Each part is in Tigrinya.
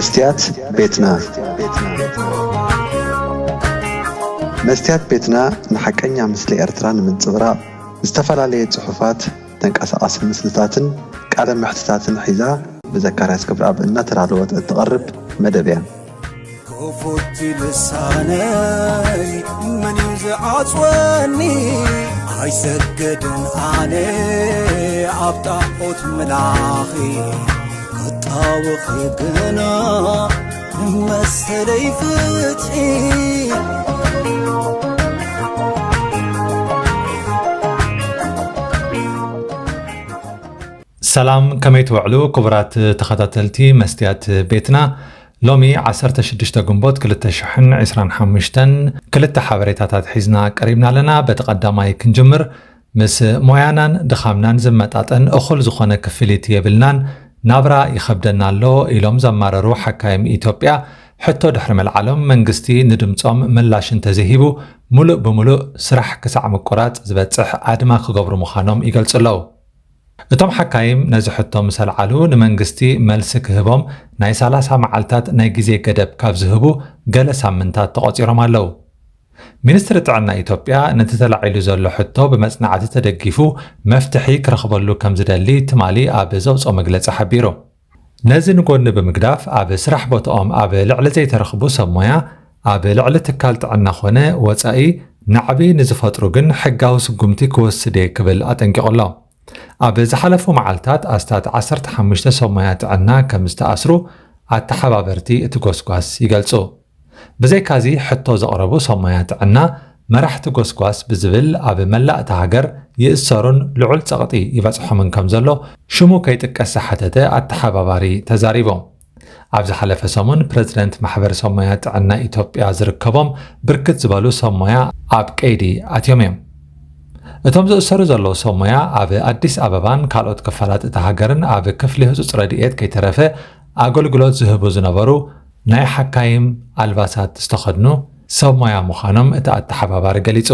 መስትያት ቤትና። መስትያት ቤትና ንሓቀኛ ምስሊ ኤርትራ ንምንጽብራቕ ዝተፈላለየ ጽሑፋት፣ ተንቀሳቓሲ ምስልታትን ቃለ መሕትታትን ሒዛ ብዘካርያስ ክብረኣብ እናተዳለወት እትቐርብ መደብ እያ። ክፉት ልሳነይ መን እዩ ዝዓጽወኒ? ኣይሰግድን ኣነ ኣብ ጣዖት ምላኺ፣ ክጣወኺ ግና መሰለይ ፍትሒ። ሰላም፣ ከመይ ትውዕሉ ክቡራት ተኸታተልቲ መስትያት ቤትና? ሎሚ ዓሰርተ ሽዱሽተ ግንቦት ክልተ ሽሕን ዕስራን ሓሙሽተን ክልተ ሓበሬታታት ሒዝና ቀሪብና ኣለና። በቲ ቀዳማይ ክንጅምር፣ ምስ ሞያናን ድኻምናን ዝመጣጠን እኹል ዝኾነ ክፍሊት የብልናን፣ ናብራ ይኸብደና ኣሎ ኢሎም ዘማረሩ ሓካይም ኢትዮጵያ ሕቶ ድሕሪ ምልዓሎም፣ መንግስቲ ንድምጾም ምላሽ እንተዘይሂቡ፣ ሙሉእ ብሙሉእ ስራሕ ክሳዕ ምቁራጽ ዝበጽሕ ኣድማ ክገብሩ ምዃኖም ይገልጹ ኣለዉ። እቶም ሓካይም ነዚ ሕቶ ምስ ኣልዓሉ፣ ንመንግስቲ መልሲ ክህቦም ናይ ሰላሳ መዓልታት ናይ ግዜ ገደብ ካብ ዝህቡ ገለ ሳምንታት ተቖጺሮም ኣለዉ። ሚኒስትሪ ጥዕና ኢትዮጵያ ነቲ ተላዒሉ ዘሎ ሕቶ ብመጽናዕቲ ተደጊፉ መፍትሒ ክረኽበሉ ከም ዝደሊ ትማሊ ኣብ ዘውጽኦ መግለጺ ሓቢሩ። ነዚ ንጎኒ ብምግዳፍ፣ ኣብ ስራሕ ቦታኦም ኣብ ልዕሊ ዘይተረኽቡ ሰብ ሞያ፣ ኣብ ልዕሊ ትካል ጥዕና ኾነ ወጻኢ ናዕቢ ንዝፈጥሩ ግን ሕጋዊ ስጉምቲ ክወስድ እየ ክብል ኣጠንቂቑ ኣሎ። ኣብ ዝሓለፉ መዓልታት ኣስታት ዓሰርተ ሓሙሽተ ሰብ ሞያ ጥዕና ከም ዝተኣስሩ ኣተሓባበርቲ እቲ ጎስጓስ ይገልጹ። ብዘይካዚ፣ ሕቶ ዘቕረቡ ሰብ ሞያ ጥዕና መራሕቲ ጎስጓስ ብዝብል ኣብ መላእ እታ ሃገር ይእሰሩን ልዑል ጸቕጢ ይበጽሖምን ከም ዘሎ ሽሙ ከይጥቀስ ዝሓተተ ኣተሓባባሪ ተዛሪቦም። ኣብ ዝሓለፈ ሰሙን ፕረዚደንት ማሕበር ሰብ ሞያ ጥዕና ኢትዮጵያ ዝርከቦም ብርክት ዝበሉ ሰብ ሞያ ኣብ ቀይዲ ኣትዮም እዮም። እቶም ዝእሰሩ ዘለዉ ሰብ ሞያ ኣብ ኣዲስ ኣበባን ካልኦት ክፋላት እታ ሃገርን ኣብ ክፍሊ ህጹጽ ረድኤት ከይተረፈ ኣገልግሎት ዝህቡ ዝነበሩ ናይ ሓካይም ኣልባሳት ዝተኸድኑ ሰብ ሞያ ምዃኖም እቲ ኣተሓባባሪ ገሊጹ።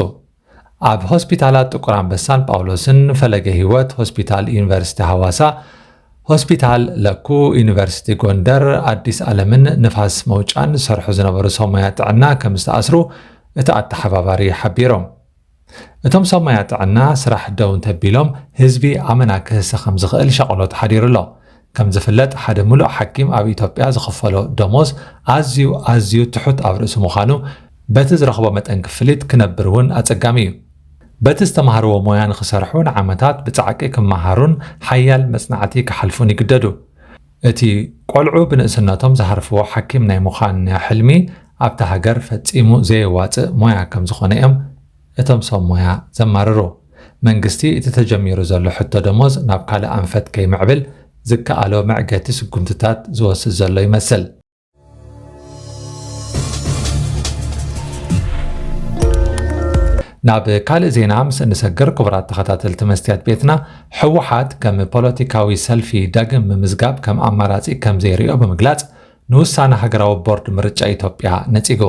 ኣብ ሆስፒታላት ጥቁር ኣንበሳን ጳውሎስን፣ ፈለገ ህይወት፣ ሆስፒታል ዩኒቨርሲቲ ሃዋሳ፣ ሆስፒታል ለኩ፣ ዩኒቨርሲቲ ጎንደር፣ ኣዲስ ኣለምን ንፋስ መውጫን ዝሰርሑ ዝነበሩ ሰብ ሞያ ጥዕና ከም ዝተኣስሩ እቲ ኣተሓባባሪ ሓቢሮም። እቶም ሰብ ሞያ ጥዕና ስራሕ ደው እንተቢሎም ህዝቢ ኣመና ክህሰ ከም ዝኽእል ሻቕሎት ሓዲሩ ኣሎ። ከም ዝፍለጥ፣ ሓደ ምሉእ ሓኪም ኣብ ኢትዮጵያ ዝኽፈሎ ደሞዝ ኣዝዩ፣ ኣዝዩ ትሑት ኣብ ርእሲ ምዃኑ፣ በቲ ዝረኽቦ መጠን ክፍሊት ክነብር እውን ኣጸጋሚ እዩ። በቲ ዝተማህርዎ ሞያ ንኽሰርሑ ንዓመታት ብጻዕቂ ክመሃሩን ሓያል መጽናዕቲ ክሓልፉን ይግደዱ። እቲ ቆልዑ ብንእስነቶም ዝሃርፍዎ ሓኪም ናይ ምዃን ሕልሚ ኣብታ ሃገር ፈጺሙ ዘየዋጽእ ሞያ ከም ዝኾነ እዮም እቶም ሰብ ሞያ ዘማርሩ። መንግስቲ እቲ ተጀሚሩ ዘሎ ሕቶ ደሞዝ ናብ ካልእ ኣንፈት ከይምዕብል ዝከኣሎ መዕገቲ ስጉምትታት ዝወስድ ዘሎ ይመስል። ናብ ካልእ ዜና ምስ እንሰግር፣ ክቡራት ተኸታተልቲ መስትያት ቤትና፣ ህወሓት ከም ፖለቲካዊ ሰልፊ ዳግም ምምዝጋብ ከም ኣማራጺ ከም ዘይርእዮ ብምግላጽ፣ ንውሳነ ሃገራዊ ቦርድ ምርጫ ኢትዮጵያ ነጺጉ።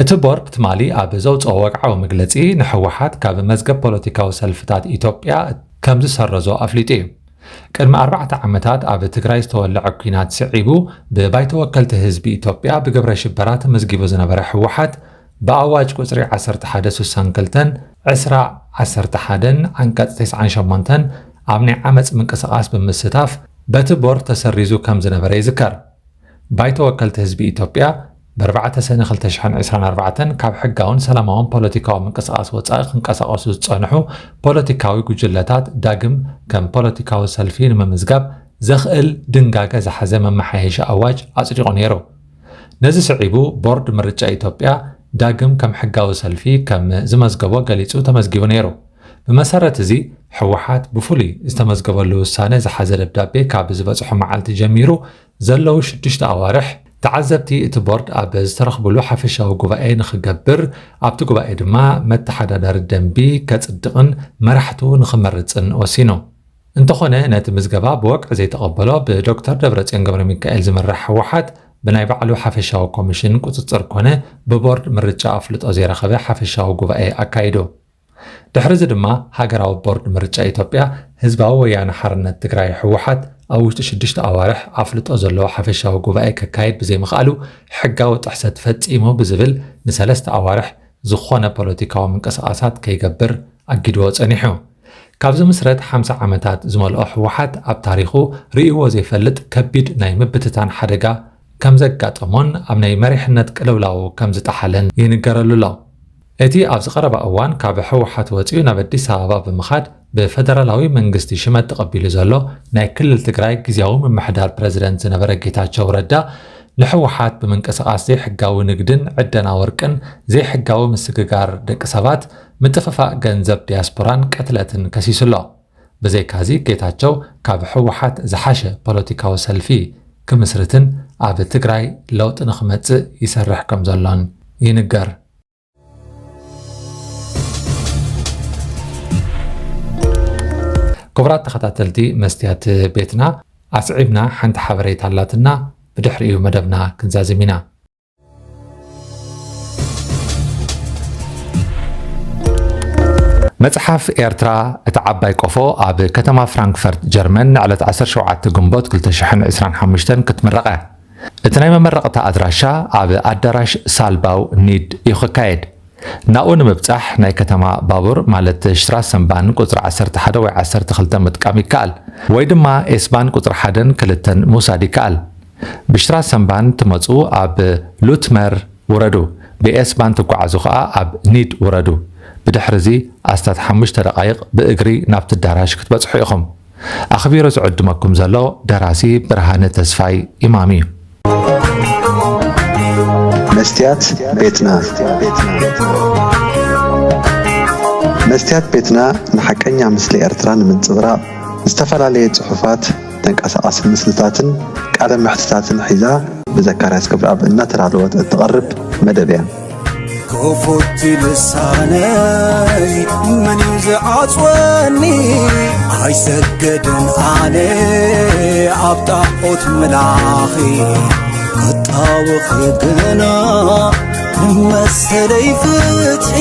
እቲ ቦርድ ትማሊ ኣብ ዘውጽኦ ወግዓዊ መግለጺ፣ ንህወሓት ካብ መዝገብ ፖለቲካዊ ሰልፍታት ኢትዮጵያ ከም ዝሰረዞ ኣፍሊጡ እዩ። ቅድሚ ኣርባዕተ ዓመታት ኣብ ትግራይ ዝተወልዐ ኲናት ስዒቡ፣ ብባይቶ ወከልቲ ህዝቢ ኢትዮጵያ ብግብረ ሽበራ ተመዝጊቡ ዝነበረ ህወሓት፣ ብኣዋጅ ቁጽሪ ዓሰርተ ሓደ ስሳን ክልተን፣ ዕስራ ዓሰርተ ሓደን ዓንቀጽ ተስዓን ሸሞንተን ኣብ ናይ ዓመጽ ምንቅስቓስ ብምስታፍ፣ በቲ ቦርድ ተሰሪዙ ከም ዝነበረ ይዝከር። ባይቶ ወከልቲ ህዝቢ ኢትዮጵያ፣ ብ ኣርባዕተ ሰነ ክልተ ሽሕን ዕስራን ኣርባዕተን ካብ ሕጋውን ሰላማውን ፖለቲካዊ ምንቅስቓስ ወጻኢ ክንቀሳቐሱ ዝጸንሑ ፖለቲካዊ ጉጅለታት ዳግም ከም ፖለቲካዊ ሰልፊ ንምምዝጋብ ዘኽእል ድንጋገ ዝሓዘ መመሓየሺ ኣዋጅ ኣጽዲቑ ነይሩ። ነዚ ስዒቡ፣ ቦርድ ምርጫ ኢትዮጵያ ዳግም ከም ሕጋዊ ሰልፊ ከም ዝመዝገቦ ገሊጹ ተመዝጊቡ ነይሩ። ብመሰረት እዚ፣ ህወሓት ብፍሉይ ዝተመዝገበሉ ውሳነ ዝሓዘ ደብዳቤ ካብ ዝበጽሖ መዓልቲ ጀሚሩ ዘለዉ ሽዱሽተ ኣዋርሕ፣ ተዓዘብቲ እቲ ቦርድ ኣብ ዝተረኽብሉ ሓፈሻዊ ጉባኤ ንኽገብር፣ ኣብቲ ጉባኤ ድማ መተሓዳደሪ ደንቢ ከጽድቕን መራሕቱ ንኽመርጽን ወሲኑ። እንተኾነ፣ ነቲ ምዝገባ ብወግዒ ዘይተቐበሎ ብዶክተር ደብረጽዮን ገብረሚካኤል ዝምራሕ ህወሓት፣ ብናይ ባዕሉ ሓፈሻዊ ኮሚሽን ቁጽጽር ኮነ ብቦርድ ምርጫ ኣፍልጦ ዘይረኸበ ሓፈሻዊ ጉባኤ ኣካይዱ። ድሕሪ እዚ ድማ ሃገራዊ ቦርድ ምርጫ ኢትዮጵያ ህዝባዊ ወያነ ሓርነት ትግራይ ህወሓት ኣብ ውሽጢ ሽዱሽተ ኣዋርሕ ኣፍልጦ ዘለዎ ሓፈሻዊ ጉባኤ ከካይድ ብዘይምኽኣሉ ሕጋዊ ጥሕሰት ፈጺሙ ብዝብል ንሰለስተ ኣዋርሕ ዝኾነ ፖለቲካዊ ምንቅስቓሳት ከይገብር ኣጊድዎ ጸኒሑ። ካብ ዝምስረት ሓምሳ ዓመታት ዝመልኦ ህወሓት ኣብ ታሪኹ ርእይዎ ዘይፈልጥ ከቢድ ናይ ምብትታን ሓደጋ ከም ዘጋጠሞን ኣብ ናይ መሪሕነት ቅልውላው ከም ዝጠሓለን ይንገረሉ ኣሎ። እቲ ኣብዚ ቀረባ እዋን ካብ ህወሓት ወጺኡ ናብ ኣዲስ ኣበባ ብምኻድ ብፈደራላዊ መንግስቲ ሽመት ተቐቢሉ ዘሎ ናይ ክልል ትግራይ ግዝያዊ ምምሕዳር ፕረዚደንት ዝነበረ ጌታቸው ረዳ ንህወሓት ብምንቅስቓስ ዘይሕጋዊ ንግድን ዕደና ወርቅን ዘይሕጋዊ ምስግጋር ደቂ ሰባት ምጥፍፋእ ገንዘብ ዲያስፖራን ቅትለትን ከሲሱ ኣሎ። ብዘይካዚ ጌታቸው ካብ ህወሓት ዝሓሸ ፖለቲካዊ ሰልፊ ክምስርትን ኣብ ትግራይ ለውጢ ንኽመጽእ ይሰርሕ ከም ዘሎን ይንገር። ክቡራት ተኸታተልቲ መስትያት ቤትና፣ ኣስዒብና ሓንቲ ሓበሬታ ኣላትና፣ ብድሕሪኡ መደብና ክንዛዝም ኢና። መጽሓፍ ኤርትራ፣ እቲ ዓባይ ቆፎ፣ ኣብ ከተማ ፍራንክፈርት ጀርመን ንዕለት ዓሰርተ ሸውዓተ ግንቦት ክልተ ሽሕን ዕስራን ሓሙሽተን ክትምረቐ። እቲ ናይ መመረቕታ ኣድራሻ ኣብ ኣዳራሽ ሳልባው ኒድ እዩ ክካየድ። ናብኡ ንምብጻሕ ናይ ከተማ ባቡር ማለት ሽትራሰንባን ቁጽሪ ዓሰርተ ሓደ ወይ ዓሰርተ ክልተ ምጥቃም ይከኣል፣ ወይ ድማ ኤስባን ቁጽሪ ሓደን ክልተን ምውሳድ ይከኣል። ብሽትራሰንባን ትመጹ ኣብ ሉትመር ውረዱ፣ ብኤስባን ትጓዓዙ ከኣ ኣብ ኒድ ውረዱ። ብድሕሪ እዚ ኣስታት ሓሙሽተ ደቓይቕ ብእግሪ ናብቲ ኣዳራሽ ክትበጽሑ ኢኹም። ኣኽቢሩ ዝዕድመኩም ዘሎ ደራሲ ብርሃነ ተስፋይ ኢማም እዩ። መስትያት ቤትና። መስትያት ቤትና ንሓቀኛ ምስሊ ኤርትራ ንምንጽብራቕ ዝተፈላለየ ጽሑፋት፣ ተንቀሳቓሲ ምስልታትን ቃለ መሕትታትን ሒዛ ብዘካርያስ ገብረኣብ እናተዳለወት እትቐርብ መደብ እያ። ክፉት ልሳነይ መን እዩ ዝዓጽወኒ? ኣይሰገድን ኣነ ኣብ ጣዖት ምላኺ ክጣወኺ ግና ንመሰለይ ፍትሒ።